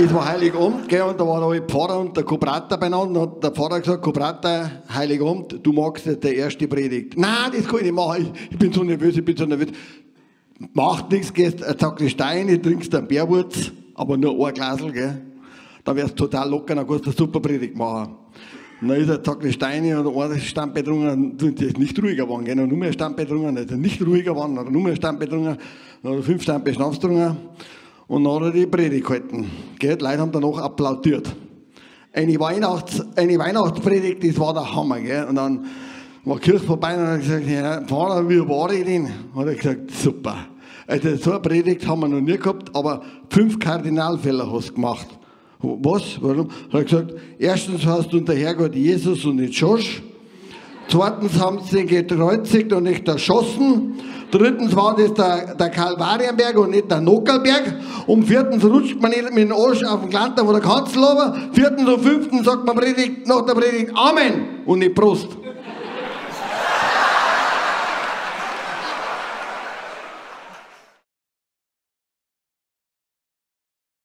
Es war Heiligabend, gell, und da war der Pfarrer und der Kobrater beieinander. Und der Pfarrer hat gesagt: Kobrater, Heiligabend, du magst jetzt die erste Predigt. Nein, das kann ich nicht machen, ich bin so nervös, ich bin so nervös. Macht nichts, gehst Sakristei, trinkst einen Bärwurz, aber nur ein Glasl, gell. Dann wärst du total locker, dann kannst du eine super Predigt machen. Und dann ist er Sakristei und einer stand betrunken, und ist nicht ruhiger geworden, gell, und nur mehr stand betrunken, ist nicht ruhiger geworden, hat nur mehr stand betrunken, dann hat er 5 Stampe Schnaps getrunken. Und dann hat er die Predigt gehalten. Gell? Die Leute haben danach applaudiert. Eine Weihnachtspredigt, das war der Hammer. Gell? Und dann war die Kirche vorbei und hat gesagt: Ja, Pfarrer, wie war ich denn? Hat er gesagt: Super. Also so eine Predigt haben wir noch nie gehabt, aber 5 Kardinalfehler hast du gemacht. Was? Warum? Hat er gesagt: Erstens hast du unter Herrgott Jesus und nicht Josh. Zweitens haben sie ihn gekreuzigt und nicht erschossen. Drittens war das der Kalvarienberg und nicht der Nockerlberg. Und viertens rutscht man nicht mit dem Arsch auf den Glanter von der Kanzel runter. Viertens und fünftens sagt man Predigt, nach der Predigt Amen und nicht Prost.